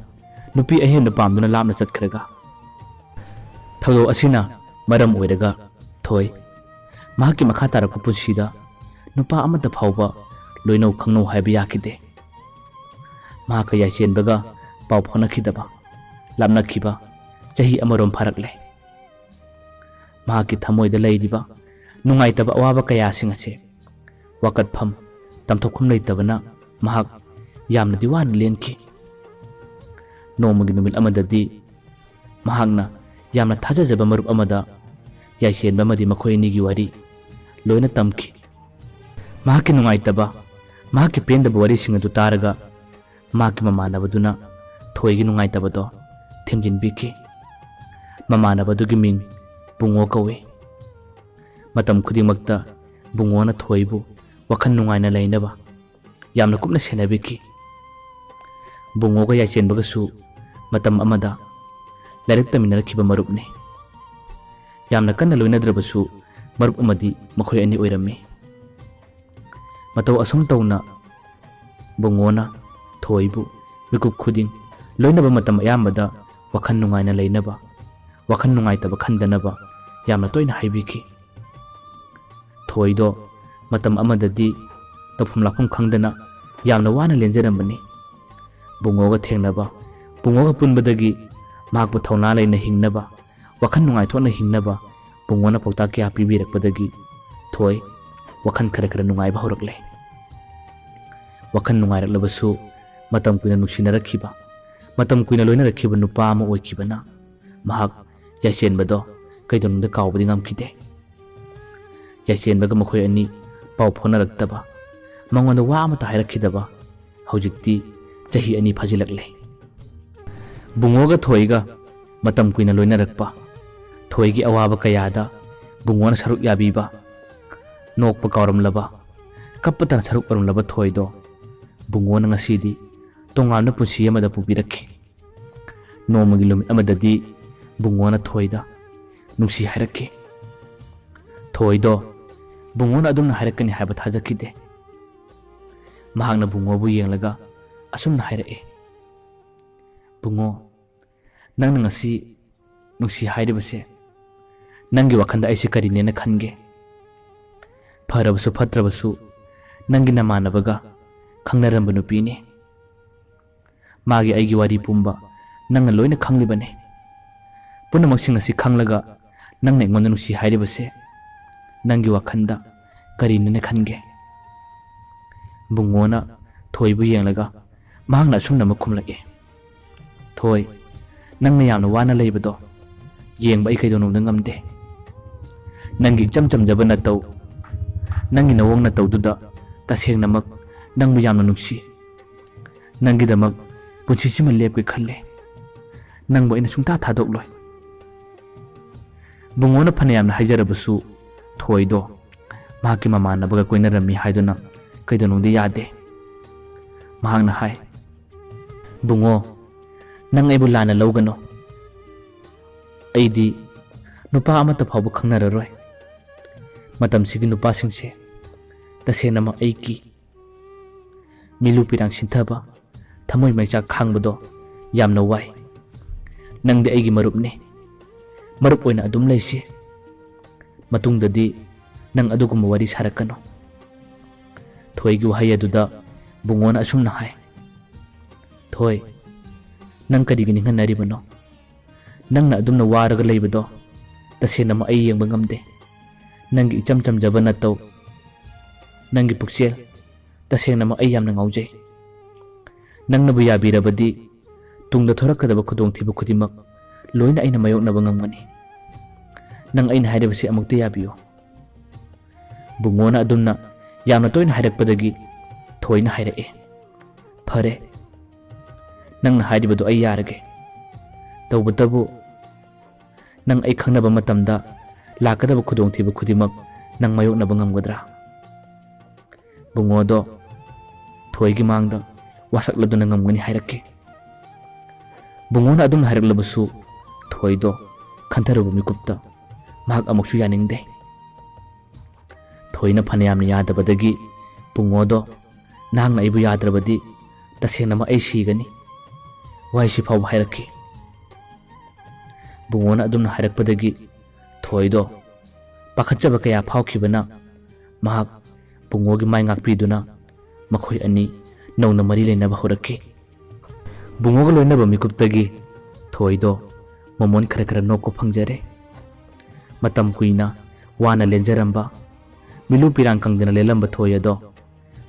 ꯅꯨꯄꯤ ꯑꯍꯦꯟꯕ ꯄꯥꯝꯗꯨꯅ ꯂꯥꯞꯅ ꯆꯠꯈ꯭ꯔꯒ꯫ ꯊꯧꯗꯣꯛ ꯑꯁꯤꯅ ꯃꯔꯝ ꯑꯣꯏꯔꯒ ꯊꯣꯏ ꯃꯍꯥꯛꯀꯤ ꯃꯈꯥ ꯇꯥꯔꯛꯄ ꯄꯨꯟꯁꯤꯗ ꯅꯨꯄꯥ ꯑꯃꯠꯇ ꯐꯥꯎꯕ ꯂꯣꯏꯅꯧ ꯈꯪꯅꯧ ꯍꯥꯏꯕ ꯌꯥꯈꯤꯗꯦ꯫ ꯃꯍꯥꯛꯀ ꯌꯥꯏꯁꯦꯟꯕꯒ ꯄꯥꯎ ꯐꯥꯎꯅꯈꯤꯗꯕ, ꯂꯥꯞꯅꯈꯤꯕ ꯆꯍꯤ ꯑꯃꯔꯣꯝ ꯐꯥꯔꯛꯂꯦ꯫ ꯃꯍꯥꯛꯀꯤ ꯊꯃꯣꯏꯗ ꯂꯩꯔꯤꯕ ꯅꯨꯡꯉꯥꯏꯇꯕ ꯑꯋꯥꯕ ꯀꯌꯥꯁꯤꯡ ꯑꯁꯦ ꯋꯥꯀꯠꯐꯝ, ꯇꯝꯊꯣꯛꯐꯝ ꯂꯩꯇꯕꯅ ꯃꯍꯥꯛ ꯌꯥꯝꯅꯗꯤ ꯋꯥꯅ ꯂꯦꯟꯈꯤ꯫ ꯅꯣꯡꯃꯒꯤ ꯅꯨꯃꯤꯠ ꯑꯃꯗꯗꯤ ꯃꯍꯥꯛꯅ ꯌꯥꯝꯅ ꯊꯥꯖꯖꯕ ꯃꯔꯨꯞ ꯑꯃꯗ ꯌꯥꯏꯁꯦꯟꯕ ꯑꯃꯗꯤ ꯃꯈꯣꯏ ꯑꯅꯤꯒꯤ ꯋꯥꯔꯤ ꯂꯣꯏꯅ ꯇꯝꯈꯤ꯫ ꯃꯍꯥꯛꯀꯤ ꯅꯨꯡꯉꯥꯏꯇꯕ, ꯃꯍꯥꯛꯀꯤ ꯄꯦꯟꯗꯕ ꯋꯥꯔꯤꯁꯤꯡ ꯑꯗꯨ ꯇꯥꯔꯒ ꯃꯍꯥꯛꯀꯤ ꯃꯃꯥꯟꯅꯕꯗꯨꯅ ꯊꯣꯏꯒꯤ ꯅꯨꯡꯉꯥꯏꯇꯕꯗꯣ ꯊꯦꯝꯖꯤꯟꯕꯤꯈꯤ꯫ ꯃꯃꯥꯟꯅꯕꯗꯨꯒꯤ ꯃꯤꯡ ꯕꯨꯡꯉꯣ ꯀꯧꯏ꯫ ꯃꯇꯝ ꯈꯨꯗꯤꯡꯃꯛꯇ ꯕꯨꯡꯉꯣꯅ ꯊꯣꯏꯕꯨ ꯋꯥꯈꯜ ꯅꯨꯡꯉꯥꯏꯅ ꯂꯩꯅꯕ ꯌꯥꯝꯅ ꯀꯨꯞꯅ ꯁꯦꯟꯅꯕꯤꯈꯤ꯫ ꯕꯨꯡꯉꯣꯒ ꯌꯥꯏꯁꯦꯟꯕꯒꯁꯨ ꯃꯇꯝ ꯑꯃꯗ ꯂꯥꯏꯔꯤꯛ ꯇꯝꯃꯤꯟꯅꯔꯛꯈꯤꯕ ꯃꯔꯨꯞꯅꯤ꯫ ꯌꯥꯝꯅ ꯀꯟꯅ ꯂꯣꯏꯅꯗ꯭ꯔꯕꯁꯨ ꯃꯔꯨꯞ ꯑꯃꯗꯤ ꯃꯈꯣꯏ ꯑꯅꯤ ꯑꯣꯏꯔꯝꯃꯤ꯫ ꯃꯇꯧ ꯑꯁꯨꯝ ꯇꯧꯅ ꯕꯨꯡꯉꯣꯅ ꯊꯣꯏꯕꯨ ꯃꯤꯀꯨꯞ ꯈꯨꯗꯤꯡ ꯂꯣꯏꯅꯕ ꯃꯇꯝ ꯑꯌꯥꯝꯕꯗ ꯋꯥꯈꯜ ꯅꯨꯡꯉꯥꯏꯅ ꯂꯩꯅꯕ, ꯋꯥꯈꯜ ꯅꯨꯡꯉꯥꯏꯇꯕ ꯈꯟꯗꯅꯕ ꯌꯥꯝꯅ ꯇꯣꯏꯅ ꯍꯥꯏꯕꯤꯈꯤ꯫ ꯊꯣꯏꯗꯣ ꯃꯇꯝ ꯑꯃꯗꯗꯤ ꯇꯧꯐꯝ ꯂꯥꯛꯐꯝ ꯈꯪꯗꯅ ꯌꯥꯝꯅ ꯋꯥꯅ ꯂꯦꯟꯖꯔꯝꯕꯅꯤ꯫ ꯕꯨꯡꯉꯣꯒ ꯊꯦꯡꯅꯕ, ꯕꯨꯡꯉꯣꯒ ꯄꯨꯟꯕꯗꯒꯤ ꯃꯍꯥꯛꯄꯨ ꯊꯧꯅꯥ ꯂꯩꯅ ꯍꯤꯡꯅꯕ, ꯋꯥꯈꯜ ꯅꯨꯡꯉꯥꯏꯊꯣꯛꯅ ꯍꯤꯡꯅꯕ ꯕꯨꯡꯉꯣꯅ ꯄꯥꯎꯇꯥꯛ ꯀꯌꯥ ꯄꯤꯕꯤꯔꯛꯄꯗꯒꯤ ꯊꯣꯏ ꯋꯥꯈꯜ ꯈꯔ ꯈꯔ ꯅꯨꯡꯉꯥꯏꯕ ꯍꯧꯔꯛꯂꯦ꯫ ꯋꯥꯈꯜ ꯅꯨꯡꯉꯥꯏꯔꯛꯂꯕꯁꯨ ꯃꯇꯝ ꯀꯨꯏꯅ ꯅꯨꯡꯁꯤꯅꯔꯛꯈꯤꯕ, ꯃꯇꯝ ꯀꯨꯏꯅ ꯂꯣꯏꯅꯔꯛꯈꯤꯕ ꯅꯨꯄꯥ ꯑꯃ ꯑꯣꯏꯈꯤꯕꯅ ꯃꯍꯥꯛ ꯌꯥꯏꯁꯦꯟꯕꯗꯣ ꯀꯩꯗꯧꯅꯨꯡꯗ ꯀꯥꯎꯕꯗꯤ ꯉꯝꯈꯤꯗꯦ꯫ ꯌꯥꯏꯁꯦꯟꯕꯒ ꯃꯈꯣꯏ ꯑꯅꯤ ꯄꯥꯎ ꯐꯥꯎꯅꯔꯛꯇꯕ, ꯃꯉꯣꯟꯗ ꯋꯥ ꯑꯃꯠꯇ ꯍꯥꯏꯔꯛꯈꯤꯗꯕ ꯍꯧꯖꯤꯛꯇꯤ ꯆꯍꯤ ꯑꯅꯤ ꯐꯥꯖꯤꯜꯂꯛꯂꯦ꯫ ꯕꯨꯡꯉꯣꯒ ꯊꯣꯏꯒ ꯃꯇꯝ ꯀꯨꯏꯅ ꯂꯣꯏꯅꯔꯛꯄ, ꯊꯣꯏꯒꯤ ꯑꯋꯥꯕ ꯀꯌꯥꯗ ꯕꯨꯡꯉꯣꯅ ꯁꯔꯨꯛ ꯌꯥꯕꯤꯕ, ꯅꯣꯛꯄ ꯀꯥꯎꯔꯝꯂꯕ, ꯀꯞꯄꯇꯅ ꯁꯔꯨꯛ ꯑꯔꯨꯝꯂꯕ ꯊꯣꯏꯗꯣ ꯕꯨꯡꯉꯣꯅ ꯉꯁꯤꯗꯤ ꯇꯣꯉꯥꯟꯕ ꯄꯨꯟꯁꯤ ꯑꯃꯗ ꯄꯨꯕꯤꯔꯛꯈꯤ꯫ ꯅꯣꯡꯃꯒꯤ ꯅꯨꯃꯤꯠ ꯑꯃꯗꯗꯤ ꯕꯨꯡꯉꯣꯅ ꯊꯣꯏꯗ ꯅꯨꯡꯁꯤ ꯍꯥꯏꯔꯛꯈꯤ꯫ ꯊꯣꯏꯗꯣ ꯕꯨꯡꯉꯣꯅ ꯑꯗꯨꯝꯅ ꯍꯥꯏꯔꯛꯀꯅꯤ ꯍꯥꯏꯕ ꯊꯥꯖꯈꯤꯗꯦ꯫ ꯃꯍꯥꯛꯅ ꯕꯨꯡꯉꯣꯕꯨ ꯌꯦꯡꯂꯒ ꯑꯁꯨꯝꯅ ꯍꯥꯏꯔꯛꯏ, "ꯕꯨꯡꯉꯣ, ꯅꯪꯅ ꯉꯁꯤ ꯅꯨꯡꯁꯤ ꯍꯥꯏꯔꯤꯕꯁꯦ, ꯅꯪꯒꯤ ꯋꯥꯈꯜꯗ ꯑꯩꯁꯦ ꯀꯔꯤꯅꯦꯅ ꯈꯟꯒꯦ? ꯐꯔꯕꯁꯨ ꯐꯠꯇ꯭ꯔꯕꯁꯨ, ꯅꯪꯒꯤ ꯅꯃꯥꯟꯅꯕꯒ ꯈꯪꯅꯔꯝꯕ ꯅꯨꯄꯤꯅꯤ꯫ ꯃꯥꯒꯤ ꯑꯩꯒꯤ ꯋꯥꯔꯤ ꯄꯨꯝꯕ ꯅꯪꯅ ꯂꯣꯏꯅ ꯈꯪꯂꯤꯕꯅꯤ꯫ ꯄꯨꯝꯅꯃꯛꯁꯤꯡ ꯑꯁꯤ ꯈꯪꯂꯒ ꯅꯪꯅ ꯑꯩꯉꯣꯟꯗ ꯅꯨꯡꯁꯤ ꯍꯥꯏꯔꯤꯕꯁꯦ ꯅꯪꯒꯤ ꯋꯥꯈꯜꯗ ꯀꯔꯤꯅꯦꯅ ꯈꯟꯒꯦ?" ꯕꯨꯡꯉꯣꯅ ꯊꯣꯏꯕꯨ ꯌꯦꯡꯂꯒ ꯃꯍꯥꯛꯅ ꯑꯁꯨꯝꯅ ꯑꯃ ꯈꯨꯝꯂꯛꯏ, "ꯊꯣꯏ, ꯅꯪꯅ ꯌꯥꯝꯅ ꯋꯥꯅ ꯂꯩꯕꯗꯣ ꯌꯦꯡꯕ ꯑꯩ ꯀꯩꯗꯧꯅꯨꯡꯗ ꯉꯝꯗꯦ꯫ ꯅꯪꯒꯤ ꯏꯆꯝ ꯆꯝꯖꯕ ꯅꯇꯧ, ꯅꯪꯒꯤ ꯅꯋꯣꯡ ꯅꯇꯧꯗꯨꯗ ꯇꯁꯦꯡꯅꯃꯛ ꯅꯪꯕꯨ ꯌꯥꯝꯅ ꯅꯨꯡꯁꯤ꯫ ꯅꯪꯒꯤꯗꯃꯛ ꯄꯨꯟꯁꯤꯁꯤꯃ ꯂꯦꯞꯀꯦ ꯈꯜꯂꯦ꯫ ꯅꯪꯕꯨ ꯑꯩꯅ ꯁꯨꯡꯊꯥ ꯊꯥꯗꯣꯛꯂꯣꯏ꯫" ꯕꯨꯡꯉꯣꯅ ꯐꯅ ꯌꯥꯝꯅ ꯍꯥꯏꯖꯔꯕꯁꯨ ꯊꯣꯏꯗꯣ ꯃꯍꯥꯛꯀꯤ ꯃꯃꯥꯟꯅꯕꯒ ꯀꯣꯏꯅꯔꯝꯃꯤ ꯍꯥꯏꯗꯨꯅ ꯀꯩꯗꯧꯅꯨꯡꯗ ꯌꯥꯗꯦ꯫ ꯃꯍꯥꯛꯅ ꯍꯥꯏ, "ꯕꯨꯡꯉꯣ, ꯅꯪ ꯑꯩꯕꯨ ꯂꯥꯟꯅ ꯂꯧꯒꯅꯨ꯫ ꯑꯩꯗꯤ ꯅꯨꯄꯥ ꯑꯃꯠꯇ ꯐꯥꯎꯕ ꯈꯪꯅꯔꯔꯣꯏ꯫ ꯃꯇꯝꯁꯤꯒꯤ ꯅꯨꯄꯥꯁꯤꯡꯁꯦ ꯇꯁꯦꯡꯅꯃꯛ ꯑꯩ ꯀꯤ꯫ ꯃꯤꯂꯨ ꯄꯤꯔꯥꯡ ꯁꯤꯟꯊꯕ, ꯊꯃꯣꯏ ꯃꯩꯆꯥꯛ ꯈꯥꯡꯕꯗꯣ ꯌꯥꯝꯅ ꯋꯥꯏ꯫ ꯅꯪꯗꯤ ꯑꯩꯒꯤ ꯃꯔꯨꯞꯅꯤ꯫ ꯃꯔꯨꯞ ꯑꯣꯏꯅ ꯑꯗꯨꯝ ꯂꯩꯁꯤ꯫ ꯃꯇꯨꯡꯗꯗꯤ ꯅꯪ ꯑꯗꯨꯒꯨꯝꯕ ꯋꯥꯔꯤ ꯁꯥꯔꯛꯀꯅꯨ꯫" ꯊꯣꯏꯒꯤ ꯋꯥꯍꯩ ꯑꯗꯨꯗ ꯕꯨꯡꯉꯣꯅ ꯑꯁꯨꯝꯅ ꯍꯥꯏ, "ꯊꯣꯏ, ꯅꯪ ꯀꯔꯤꯒꯤ ꯅꯤꯡꯍꯟꯅꯔꯤꯕꯅꯣ? ꯅꯪꯅ ꯑꯗꯨꯝꯅ ꯋꯥꯔꯒ ꯂꯩꯕꯗꯣ ꯇꯁꯦꯡꯅꯃꯛ ꯑꯩ ꯌꯦꯡꯕ ꯉꯝꯗꯦ꯫ ꯅꯪꯒꯤ ꯏꯆꯝ ꯆꯝꯖꯕ ꯅꯇꯧ, ꯅꯪꯒꯤ ꯄꯨꯛꯆꯦꯜ, ꯇꯁꯦꯡꯅꯃꯛ ꯑꯩ ꯌꯥꯝꯅ ꯉꯥꯎꯖꯩ꯫ ꯅꯪꯅꯕꯨ ꯌꯥꯕꯤꯔꯕꯗꯤ ꯇꯨꯡꯗ ꯊꯣꯔꯛꯀꯗꯕ ꯈꯨꯗꯣꯡꯊꯤꯕ ꯈꯨꯗꯤꯡꯃꯛ ꯂꯣꯏꯅ ꯑꯩꯅ ꯃꯥꯌꯣꯛꯅꯕ ꯉꯝꯒꯅꯤ꯫ ꯅꯪ ꯑꯩꯅ ꯍꯥꯏꯔꯤꯕꯁꯤ ꯑꯃꯨꯛꯇ ꯌꯥꯕꯤꯌꯨ꯫" ꯕꯨꯡꯉꯣꯅ ꯑꯗꯨꯝꯅ ꯌꯥꯝꯅ ꯇꯣꯏꯅ ꯍꯥꯏꯔꯛꯄꯗꯒꯤ ꯊꯣꯏꯅ ꯍꯥꯏꯔꯛꯏ, "ꯐꯔꯦ, ꯅꯪꯅ ꯍꯥꯏꯔꯤꯕꯗꯨ ꯑꯩ ꯌꯥꯔꯒꯦ꯫ ꯇꯧꯕꯇꯕꯨ ꯅꯪ ꯑꯩ ꯈꯪꯅꯕ ꯃꯇꯝꯗ ꯂꯥꯛꯀꯗꯕ ꯈꯨꯗꯣꯡꯊꯤꯕ ꯈꯨꯗꯤꯡꯃꯛ ꯅꯪ ꯃꯥꯌꯣꯛꯅꯕ ꯉꯝꯒꯗ꯭ꯔꯥ?" ꯕꯨꯡꯉꯣꯗꯣ ꯊꯣꯏꯒꯤ ꯃꯥꯡꯗ ꯋꯥꯁꯛꯂꯗꯨꯅ ꯉꯝꯒꯅꯤ ꯍꯥꯏꯔꯛꯈꯤ꯫ ꯕꯨꯡꯉꯣꯅ ꯑꯗꯨꯝꯅ ꯍꯥꯏꯔꯛꯂꯕꯁꯨ ꯊꯣꯏꯗꯣ ꯈꯟꯊꯔꯨꯕ ꯃꯤꯀꯨꯞꯇ ꯃꯍꯥꯛ ꯑꯃꯨꯛꯁꯨ ꯌꯥꯅꯤꯡꯗꯦ꯫ ꯊꯣꯏꯅ ꯐꯅꯌꯥꯝꯅ ꯌꯥꯗꯕꯗꯒꯤ ꯕꯨꯡꯉꯣꯗꯣ, "ꯅꯍꯥꯛꯅ ꯑꯩꯕꯨ ꯌꯥꯗ꯭ꯔꯕꯗꯤ ꯇꯁꯦꯡꯅꯃꯛ ꯑꯩ ꯁꯤꯒꯅꯤ꯫ ꯋꯥꯍꯩꯁꯤ ꯐꯥꯎꯕ ꯍꯥꯏꯔꯛꯈꯤ꯫" ꯕꯨꯡꯉꯣꯅ ꯑꯗꯨꯝꯅ ꯍꯥꯏꯔꯛꯄꯗꯒꯤ ꯊꯣꯏꯗꯣ ꯄꯥꯈꯠꯆꯕ ꯀꯌꯥ ꯐꯥꯎꯈꯤꯕꯅ ꯃꯍꯥꯛ ꯕꯨꯡꯉꯣꯒꯤ ꯃꯥꯏ ꯉꯥꯛꯄꯤꯗꯨꯅ ꯃꯈꯣꯏ ꯑꯅꯤ ꯅꯧꯅ ꯃꯔꯤ ꯂꯩꯅꯕ ꯍꯧꯔꯛꯈꯤ꯫ ꯕꯨꯡꯉꯣꯒ ꯂꯣꯏꯅꯕ ꯃꯤꯀꯨꯞꯇꯒꯤ ꯊꯣꯏꯗꯣ ꯃꯃꯣꯟ ꯈꯔ ꯈꯔ ꯅꯣꯛꯄ ꯐꯪꯖꯔꯦ꯫ ꯃꯇꯝ ꯀꯨꯏꯅ ꯋꯥꯅ ꯂꯦꯟꯖꯔꯝꯕ, ꯃꯤꯂꯨ ꯄꯤꯔꯥꯡ ꯀꯪꯗꯅ ꯂꯦꯜꯂꯝꯕ ꯊꯣꯏ ꯑꯗꯣ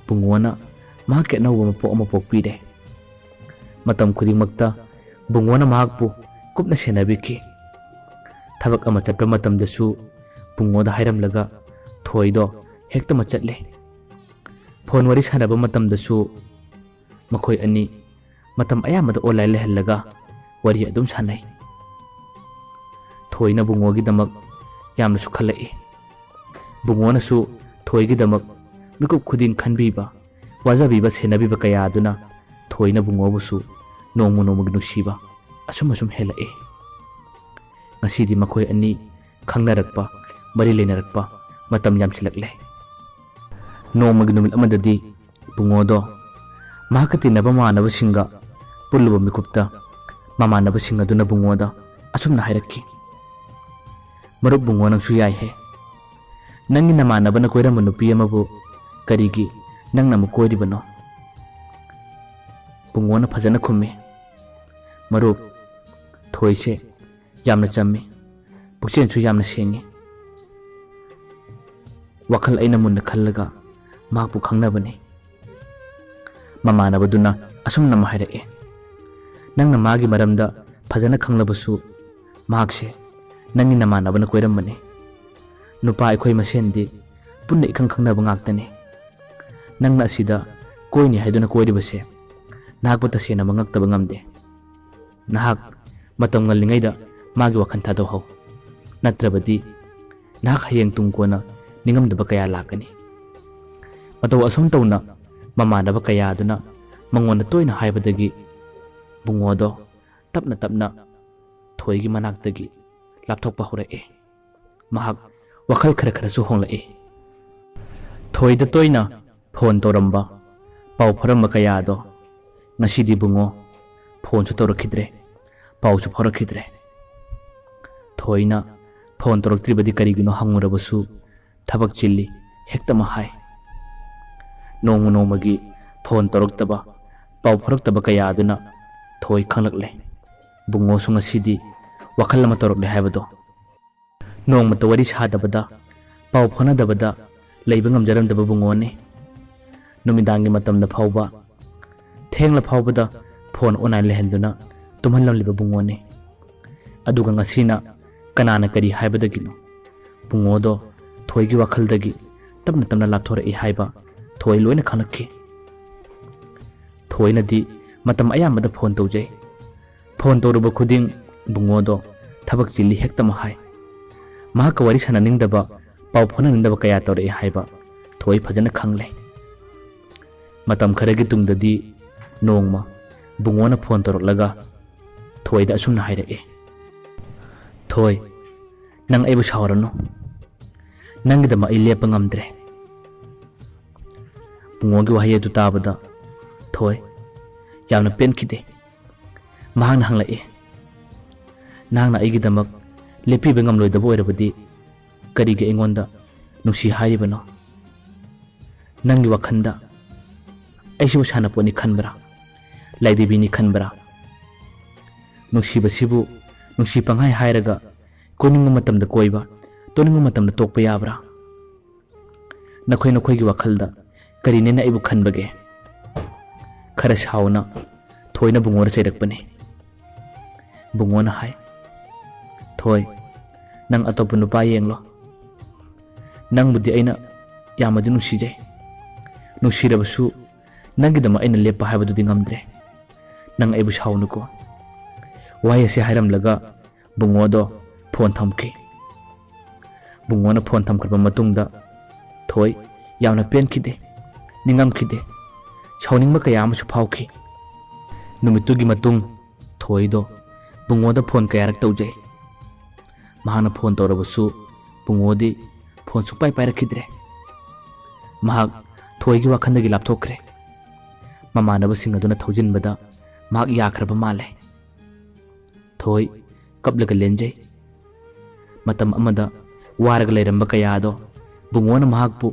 ꯕꯨꯡꯉꯣꯅ ꯃꯍꯥꯛꯀꯤ ꯑꯅꯧꯕ ꯃꯄꯣꯛ ꯑꯃ ꯄꯣꯛꯄꯤꯔꯦ꯫ ꯃꯇꯝ ꯈꯨꯗꯤꯡꯃꯛꯇ ꯕꯨꯡꯉꯣꯅ ꯃꯍꯥꯛꯄꯨ ꯀꯨꯞꯅ ꯁꯦꯟꯅꯕꯤꯈꯤ꯫ ꯊꯕꯛ ꯑꯃ ꯆꯠꯄ ꯃꯇꯝꯗꯁꯨ ꯕꯨꯡꯉꯣꯗ ꯍꯥꯏꯔꯝꯂꯒ ꯊꯣꯏꯗꯣ ꯍꯦꯛꯇ ꯃꯆꯠꯂꯦ꯫ ꯐꯣꯟ ꯋꯥꯔꯤ ꯁꯥꯟꯅꯕ ꯃꯇꯝꯗꯁꯨ ꯃꯈꯣꯏ ꯑꯅꯤ ꯃꯇꯝ ꯑꯌꯥꯝꯕꯗ ꯑꯣꯟꯂꯥꯏꯟ ꯂꯩꯍꯜꯂꯒ ꯋꯥꯔꯤ ꯑꯗꯨꯝ ꯁꯥꯟꯅꯩ꯫ ꯊꯣꯏꯅ ꯕꯨꯡꯉꯣꯒꯤꯗꯃꯛ ꯌꯥꯝꯅꯁꯨ ꯈꯜꯂꯛꯏ꯫ ꯕꯨꯡꯉꯣꯅꯁꯨ ꯊꯣꯏꯒꯤꯗꯃꯛ ꯃꯤꯀꯨꯞ ꯈꯨꯗꯤꯡ ꯈꯟꯕꯤꯕ, ꯋꯥꯖꯕꯤꯕ, ꯁꯦꯟꯅꯕꯤꯕ ꯀꯌꯥ ꯑꯗꯨꯅ ꯊꯣꯏꯅ ꯕꯨꯡꯉꯣꯕꯨꯁꯨ ꯅꯣꯡꯃ ꯅꯣꯡꯃꯒꯤ ꯅꯨꯡꯁꯤꯕ ꯑꯁꯨꯝ ꯑꯁꯨꯝ ꯍꯦꯜꯂꯛꯏ꯫ ꯉꯁꯤꯗꯤ ꯃꯈꯣꯏ ꯑꯅꯤ ꯈꯪꯅꯔꯛꯄ, ꯃꯔꯤ ꯂꯩꯅꯔꯛꯄ ꯃꯇꯝ ꯌꯥꯝꯁꯤꯜꯂꯛꯂꯦ꯫ ꯅꯣꯡꯃꯒꯤ ꯅꯨꯃꯤꯠ ꯑꯃꯗꯗꯤ ꯕꯨꯡꯉꯣꯗꯣ ꯃꯍꯥꯛꯀ ꯇꯤꯟꯅꯕ ꯃꯃꯥꯟꯅꯕꯁꯤꯡꯒ ꯄꯨꯜꯂꯨꯕ ꯃꯤꯀꯨꯞꯇ ꯃꯃꯥꯟꯅꯕꯁꯤꯡ ꯑꯗꯨꯅ ꯕꯨꯡꯉꯣꯗ ꯑꯁꯨꯝꯅ ꯍꯥꯏꯔꯛꯈꯤ, "ꯃꯔꯨꯞ ꯕꯨꯡꯉꯣ, ꯅꯪꯁꯨ ꯌꯥꯏꯍꯦ꯫ ꯅꯪꯒꯤ ꯅꯃꯥꯟꯅꯕꯅ ꯀꯣꯏꯔꯝꯕ ꯅꯨꯄꯤ ꯑꯃꯕꯨ ꯀꯔꯤꯒꯤ ꯅꯪꯅ ꯑꯃꯨꯛ ꯀꯣꯏꯔꯤꯕꯅꯣ?" ꯕꯨꯡꯉꯣꯅ ꯐꯖꯅ ꯈꯨꯝꯃꯤ, "ꯃꯔꯨꯞ, ꯊꯣꯏꯁꯦ ꯌꯥꯝꯅ ꯆꯝꯃꯤ, ꯄꯨꯛꯆꯦꯜꯁꯨ ꯌꯥꯝꯅ ꯁꯦꯡꯉꯤ꯫ ꯋꯥꯈꯜ ꯑꯩꯅ ꯃꯨꯟꯅ ꯈꯜꯂꯒ ꯃꯍꯥꯛꯄꯨ ꯈꯪꯅꯕꯅꯤ꯫" ꯃꯃꯥꯟꯅꯕꯗꯨꯅ ꯑꯁꯨꯝꯅ ꯑꯃ ꯍꯥꯏꯔꯛꯏ, "ꯅꯪꯅ ꯃꯥꯒꯤ ꯃꯔꯝꯗ ꯐꯖꯅ ꯈꯪꯂꯕꯁꯨ, ꯃꯍꯥꯛꯁꯦ ꯅꯪꯒꯤ ꯅꯃꯥꯟꯅꯕꯅ ꯀꯣꯏꯔꯝꯕꯅꯤ꯫ ꯅꯨꯄꯥ ꯑꯩꯈꯣꯏ ꯃꯁꯦꯟꯗꯤ ꯄꯨꯟꯅ ꯏꯈꯪ ꯈꯪꯅꯕ ꯉꯥꯛꯇꯅꯤ꯫ ꯅꯪꯅ ꯑꯁꯤꯗ ꯀꯣꯏꯅꯤ ꯍꯥꯏꯗꯨꯅ ꯀꯣꯏꯔꯤꯕꯁꯦ ꯅꯍꯥꯛꯄꯨ ꯇꯁꯦꯡꯅ ꯃꯉꯛꯇꯕ ꯉꯝꯗꯦ꯫ ꯅꯍꯥꯛ ꯃꯇꯝ ꯉꯜꯂꯤꯉꯩꯗ ꯃꯥꯒꯤ ꯋꯥꯈꯜ ꯊꯥꯗꯣꯛꯍꯧ꯫ ꯅꯠꯇ꯭ꯔꯕꯗꯤ ꯅꯍꯥꯛ ꯍꯌꯦꯡ ꯇꯨꯡ ꯀꯣꯟꯅ ꯅꯤꯡꯉꯝꯗꯕ ꯀꯌꯥ ꯂꯥꯛꯀꯅꯤ꯫" ꯃꯇꯧ ꯑꯁꯨꯝ ꯇꯧꯅ ꯃꯃꯥꯟꯅꯕ ꯀꯌꯥ ꯑꯗꯨꯅ ꯃꯉꯣꯟꯗ ꯇꯣꯏꯅ ꯍꯥꯏꯕꯗꯒꯤ ꯕꯨꯡꯉꯣꯗꯣ ꯇꯞꯅ ꯇꯞꯅ ꯊꯣꯏꯒꯤ ꯃꯅꯥꯛꯇꯒꯤ ꯂꯥꯞꯊꯣꯛꯄ ꯍꯧꯔꯛꯏ꯫ ꯃꯍꯥꯛ ꯋꯥꯈꯜ ꯈꯔ ꯈꯔꯁꯨ ꯍꯣꯡꯂꯛꯏ꯫ ꯊꯣꯏꯗ ꯇꯣꯏꯅ ꯐꯣꯟ ꯇꯧꯔꯝꯕ, ꯄꯥꯎ ꯐꯥꯎꯔꯝꯕ ꯀꯌꯥ ꯑꯗꯣ ꯉꯁꯤꯗꯤ ꯕꯨꯡꯉꯣ ꯐꯣꯟꯁꯨ ꯇꯧꯔꯛꯈꯤꯗ꯭ꯔꯦ, ꯄꯥꯎꯁꯨ ꯐꯥꯎꯔꯛꯈꯤꯗ꯭ꯔꯦ꯫ ꯊꯣꯏꯅ ꯐꯣꯟ ꯇꯧꯔꯛꯇ꯭ꯔꯤꯕꯗꯤ ꯀꯔꯤꯒꯤꯅꯣ ꯍꯪꯉꯨꯔꯕꯁꯨ ꯊꯕꯛ ꯆꯤꯜꯂꯤ ꯍꯦꯛꯇꯃꯛ ꯍꯥꯏ꯫ ꯅꯣꯡꯃ ꯅꯣꯡꯃꯒꯤ ꯐꯣꯟ ꯇꯧꯔꯛꯇꯕ, ꯄꯥꯎ ꯐꯥꯎꯔꯛꯇꯕ ꯀꯌꯥ ꯑꯗꯨꯅ ꯊꯣꯏ ꯈꯪꯂꯛꯂꯦ꯫ ꯕꯨꯡꯉꯣꯁꯨ ꯉꯁꯤꯗꯤ ꯋꯥꯈꯜ ꯑꯃ ꯇꯧꯔꯛꯂꯦ ꯍꯥꯏꯕꯗꯣ꯫ ꯅꯣꯡꯃꯇ ꯋꯥꯔꯤ ꯁꯥꯗꯕꯗ, ꯄꯥꯎ ꯐꯥꯎꯅꯗꯕꯗ ꯂꯩꯕ ꯉꯝꯖꯔꯝꯗꯕ ꯕꯨꯡꯉꯣꯅꯤ꯫ ꯅꯨꯃꯤꯗꯥꯡꯒꯤ ꯃꯇꯝꯗ ꯐꯥꯎꯕ, ꯊꯦꯡꯂ ꯐꯥꯎꯕꯗ ꯐꯣꯟ online ꯂꯩꯍꯟꯗꯨꯅ ꯇꯨꯝꯍꯜꯂꯝꯂꯤꯕ ꯕꯨꯡꯉꯣꯅꯤ꯫ ꯑꯗꯨꯒ ꯉꯁꯤꯅ ꯀꯅꯥꯅ ꯀꯔꯤ ꯍꯥꯏꯕꯗꯒꯤꯅꯣ ꯕꯨꯡꯉꯣꯗꯣ ꯊꯣꯏꯒꯤ ꯋꯥꯈꯜꯗꯒꯤ ꯇꯞꯅ ꯇꯞꯅ ꯂꯥꯞꯊꯣꯔꯛꯏ ꯍꯥꯏꯕ ꯊꯣꯏ ꯂꯣꯏꯅ ꯈꯪꯂꯛꯈꯤ꯫ ꯊꯣꯏꯅꯗꯤ ꯃꯇꯝ ꯑꯌꯥꯝꯕꯗ ꯐꯣꯟ ꯇꯧꯖꯩ꯫ ꯐꯣꯟ ꯇꯧꯔꯨꯕ ꯈꯨꯗꯤꯡ ꯕꯨꯡꯉꯣꯗꯣ ꯊꯕꯛ ꯆꯤꯜꯂꯤ ꯍꯦꯛꯇꯃꯛ ꯍꯥꯏ꯫ ꯃꯍꯥꯛꯀ ꯋꯥꯔꯤ ꯁꯥꯟꯅꯅꯤꯡꯗꯕ, ꯄꯥꯎ ꯐꯥꯎꯅꯅꯤꯡꯗꯕ ꯀꯌꯥ ꯇꯧꯔꯛꯑꯦ ꯍꯥꯏꯕ ꯊꯣꯏ ꯐꯖꯅ ꯈꯪꯂꯦ꯫ ꯃꯇꯝ ꯈꯔꯒꯤ ꯇꯨꯡꯗꯗꯤ ꯅꯣꯡꯃ ꯕꯨꯡꯉꯣꯅ ꯐꯣꯟ ꯇꯧꯔꯛꯂꯒ ꯊꯣꯏꯗ ꯑꯁꯨꯝꯅ ꯍꯥꯏꯔꯛꯑꯦ, "ꯊꯣꯏ, ꯅꯪ ꯑꯩꯕꯨ ꯁꯥꯎꯔꯅꯨ꯫ ꯅꯪꯒꯤꯗꯃꯛ ꯑꯩ ꯂꯦꯞꯄ ꯉꯝꯗ꯭ꯔꯦ꯫" ꯕꯨꯡꯉꯣꯒꯤ ꯋꯥꯍꯩ ꯑꯗꯨ ꯇꯥꯕꯗ ꯊꯣꯏ ꯌꯥꯝꯅ ꯄꯦꯟꯈꯤꯗꯦ꯫ ꯃꯍꯥꯛꯅ ꯍꯪꯂꯛꯏ, "ꯅꯍꯥꯛꯅ ꯑꯩꯒꯤꯗꯃꯛ ꯂꯦꯞꯄꯤꯕ ꯉꯝꯂꯣꯏꯗꯕ ꯑꯣꯏꯔꯕꯗꯤ ꯀꯔꯤꯒꯤ ꯑꯩꯉꯣꯟꯗ ꯅꯨꯡꯁꯤ ꯍꯥꯏꯔꯤꯕꯅꯣ? ꯅꯪꯒꯤ ꯋꯥꯈꯜꯗ ꯑꯩꯁꯤꯕꯨ ꯁꯥꯟꯅꯄꯣꯠꯅꯤ ꯈꯟꯕ꯭ꯔꯥ? ꯂꯥꯏꯙꯤꯕꯤꯅꯤ ꯈꯟꯕ꯭ꯔꯥ? ꯅꯨꯡꯁꯤꯕꯁꯤꯕꯨ ꯅꯨꯡꯁꯤ ꯄꯪꯍꯥꯏ ꯍꯥꯏꯔꯒ ꯀꯣꯏꯅꯤꯡꯕ ꯃꯇꯝꯗ ꯀꯣꯏꯕ, ꯇꯣꯛꯅꯤꯡꯕ ꯃꯇꯝꯗ ꯇꯣꯛꯄ ꯌꯥꯕ꯭ꯔꯥ? ꯅꯈꯣꯏ ꯅꯈꯣꯏꯒꯤ ꯋꯥꯈꯜꯗ ꯀꯔꯤꯅꯦꯅ ꯑꯩꯕꯨ ꯈꯟꯕꯒꯦ?" ꯈꯔ ꯁꯥꯎꯅ ꯊꯣꯏꯅ ꯕꯨꯡꯉꯣꯗ ꯆꯩꯔꯛꯄꯅꯤ꯫ ꯕꯨꯡꯉꯣꯅ ꯍꯥꯏ, "ꯊꯣꯏ, ꯅꯪ ꯑꯇꯣꯞꯄ ꯅꯨꯄꯥ ꯌꯦꯡꯂꯣ꯫ ꯅꯪꯕꯨꯗꯤ ꯑꯩꯅ ꯌꯥꯝꯅꯗꯤ ꯅꯨꯡꯁꯤꯖꯩ꯫ ꯅꯨꯡꯁꯤꯔꯕꯁꯨ ꯅꯪꯒꯤꯗꯃꯛ ꯑꯩꯅ ꯂꯦꯞꯄ ꯍꯥꯏꯕꯗꯨꯗꯤ ꯉꯝꯗ꯭ꯔꯦ꯫ ꯅꯪ ꯑꯩꯕꯨ ꯁꯥꯎꯅꯨꯀꯣ꯫" ꯋꯥꯍꯩ ꯑꯁꯤ ꯍꯥꯏꯔꯝꯂꯒ ꯕꯨꯡꯉꯣꯗꯣ ꯐꯣꯟ ꯊꯝꯈꯤ꯫ ꯕꯨꯡꯉꯣꯅ ꯐꯣꯟ ꯊꯝꯈ꯭ꯔꯕ ꯃꯇꯨꯡꯗ ꯊꯣꯏ ꯌꯥꯝꯅ ꯄꯦꯟꯈꯤꯗꯦ, ꯅꯤꯡꯉꯝꯈꯤꯗꯦ, ꯁꯥꯎꯅꯤꯡꯕ ꯀꯌꯥ ꯑꯃꯁꯨ ꯐꯥꯎꯈꯤ꯫ ꯅꯨꯃꯤꯠꯇꯨꯒꯤ ꯃꯇꯨꯡ ꯊꯣꯏꯗꯣ ꯕꯨꯡꯉꯣꯗ ꯐꯣꯟ ꯀꯌꯥꯔꯛ ꯇꯧꯖꯩ꯫ ꯃꯍꯥꯛꯅ ꯐꯣꯟ ꯇꯧꯔꯕꯁꯨ ꯕꯨꯡꯉꯣꯗꯤ ꯐꯣꯟ ꯁꯨꯛꯄꯥꯏ ꯄꯥꯏꯔꯛꯈꯤꯗ꯭ꯔꯦ꯫ ꯃꯍꯥꯛ ꯊꯣꯏꯒꯤ ꯋꯥꯈꯜꯗꯒꯤ ꯂꯥꯞꯊꯣꯛꯈ꯭ꯔꯦ꯫ ꯃꯃꯥꯟꯅꯕꯁꯤꯡ ꯑꯗꯨꯅ ꯊꯧꯖꯤꯟꯕꯗ ꯃꯍꯥꯛ ꯌꯥꯈ꯭ꯔꯕ ꯃꯥꯜꯂꯦ꯫ ꯊꯣꯏ ꯀꯞꯂꯒ ꯂꯦꯟꯖꯩ꯫ ꯃꯇꯝ ꯑꯃꯗ ꯋꯥꯔꯒ ꯂꯩꯔꯝꯕ ꯀꯌꯥꯗꯣ ꯕꯨꯡꯉꯣꯅ ꯃꯍꯥꯛꯄꯨ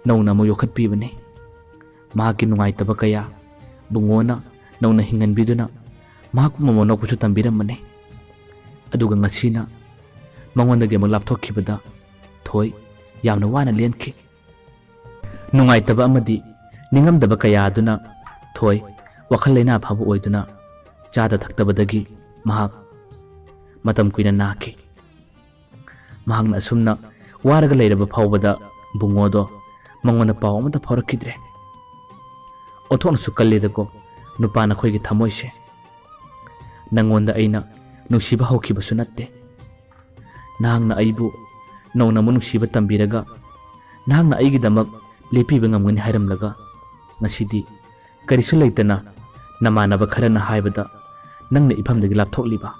ꯅꯧꯅ ꯑꯃꯨꯛ ꯌꯣꯛꯈꯠꯄꯤꯕꯅꯤ꯫ ꯃꯍꯥꯛꯀꯤ ꯅꯨꯡꯉꯥꯏꯇꯕ ꯀꯌꯥ ꯕꯨꯡꯉꯣꯅ ꯅꯧꯅ ꯍꯤꯡꯍꯟꯕꯤꯗꯨꯅ ꯃꯍꯥꯛꯄꯨ ꯃꯃꯧ ꯅꯣꯛꯄꯁꯨ ꯇꯝꯕꯤꯔꯝꯕꯅꯤ꯫ ꯑꯗꯨꯒ ꯉꯁꯤꯅ ꯃꯉꯣꯟꯗꯒꯤ ꯑꯃꯨꯛ ꯂꯥꯞꯊꯣꯛꯈꯤꯕꯗ ꯊꯣꯏ ꯌꯥꯝꯅ ꯋꯥꯅ ꯂꯦꯟꯈꯤ꯫ ꯅꯨꯡꯉꯥꯏꯇꯕ ꯑꯃꯗꯤ ꯅꯤꯡꯉꯝꯗꯕ ꯀꯌꯥ ꯑꯗꯨꯅ ꯊꯣꯏ ꯋꯥꯈꯜ ꯂꯩꯅꯥ ꯐꯥꯕ ꯑꯣꯏꯗꯨꯅ ꯆꯥꯗ ꯊꯛꯇꯕꯗꯒꯤ ꯃꯍꯥꯛ ꯃꯇꯝ ꯀꯨꯏꯅ ꯅꯥꯈꯤ꯫ ꯃꯍꯥꯛꯅ ꯑꯁꯨꯝꯅ ꯋꯥꯔꯒ ꯂꯩꯔꯕ ꯐꯥꯎꯕꯗ ꯕꯨꯡꯉꯣꯗꯣ ꯃꯉꯣꯟꯗ ꯄꯥꯎ ꯑꯃꯠꯇ ꯐꯥꯎꯔꯛꯈꯤꯗ꯭ꯔꯦ꯫ ꯑꯣꯟꯊꯣꯛꯅꯁꯨ ꯀꯜꯂꯦꯗꯀꯣ ꯅꯨꯄꯥ ꯅꯈꯣꯏꯒꯤ ꯊꯃꯣꯏꯁꯦ꯫ ꯅꯪꯉꯣꯟꯗ ꯑꯩꯅ ꯅꯨꯡꯁꯤꯕ ꯍꯧꯈꯤꯕꯁꯨ ꯅꯠꯇꯦ꯫ ꯅꯍꯥꯛꯅ ꯑꯩꯕꯨ ꯅꯧꯅ ꯑꯃꯨꯛ ꯅꯨꯡꯁꯤꯕ ꯇꯝꯕꯤꯔꯒ ꯅꯍꯥꯛꯅ ꯑꯩꯒꯤꯗꯃꯛ ꯂꯦꯞꯄꯤꯕ ꯉꯝꯒꯅꯤ ꯍꯥꯏꯔꯝꯂꯒ ꯉꯁꯤꯗꯤ ꯀꯔꯤꯁꯨ ꯂꯩꯇꯅ ꯅꯃꯥꯟꯅꯕ ꯈꯔꯅ ꯍꯥꯏꯕꯗ ꯅꯪꯅ ꯏꯐꯝꯗꯒꯤ ꯂꯥꯞꯊꯣꯛꯂꯤꯕ꯫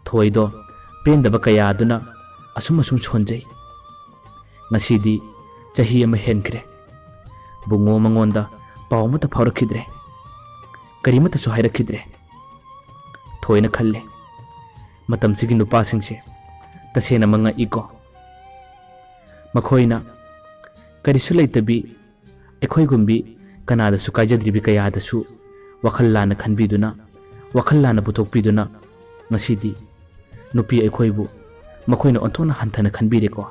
ꯊꯣꯏꯗꯣ ꯄꯦꯟꯗꯕ ꯀꯌꯥ ꯑꯗꯨꯅ ꯑꯁꯨꯝ ꯑꯁꯨꯝ ꯁꯣꯟꯖꯩ꯫ ꯉꯁꯤꯗꯤ ꯆꯍꯤ ꯑꯃ ꯍꯦꯟꯈ꯭ꯔꯦ꯫ ꯕꯨꯡꯉꯣ ꯃꯉꯣꯟꯗ ꯄꯥꯎ ꯑꯃꯠꯇ ꯐꯥꯎꯔꯛꯈꯤꯗ꯭ꯔꯦ꯫ ꯀꯔꯤꯃꯠꯇꯁꯨ ꯍꯥꯏꯔꯛꯈꯤꯗ꯭ꯔꯦ꯫ ꯊꯣꯏꯅ ꯈꯜꯂꯦ, ꯃꯇꯝꯁꯤꯒꯤ ꯅꯨꯄꯥꯁꯤꯡꯁꯦ ꯇꯁꯦꯡꯅ ꯃꯉꯛꯏꯀꯣ꯫ ꯃꯈꯣꯏꯅ ꯀꯔꯤꯁꯨ ꯂꯩꯇꯕꯤ ꯑꯩꯈꯣꯏꯒꯨꯝꯕꯤ ꯀꯅꯥꯗꯁꯨ ꯀꯥꯏꯖꯗ꯭ꯔꯤꯕꯤ ꯀꯌꯥꯗꯁꯨ ꯋꯥꯈꯜ ꯂꯥꯟꯅ ꯈꯟꯕꯤꯗꯨꯅ, ꯋꯥꯈꯜ ꯂꯥꯟꯅ ꯄꯨꯊꯣꯛꯄꯤꯗꯨꯅ ꯉꯁꯤꯗꯤ ꯅꯨꯄꯤ ꯑꯩꯈꯣꯏꯕꯨ ꯃꯈꯣꯏꯅ ꯑꯣꯟꯊꯣꯛꯅ ꯍꯟꯊꯅ ꯈꯟꯕꯤꯔꯦꯀꯣ꯫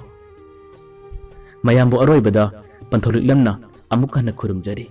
ꯃꯌꯥꯝꯕꯨ ꯑꯔꯣꯏꯕꯗ ꯄꯟꯊꯧꯂꯤꯛꯂꯝꯅ ꯑꯃꯨꯛ ꯍꯟꯅ ꯈꯨꯔꯨꯝꯖꯔꯤ꯫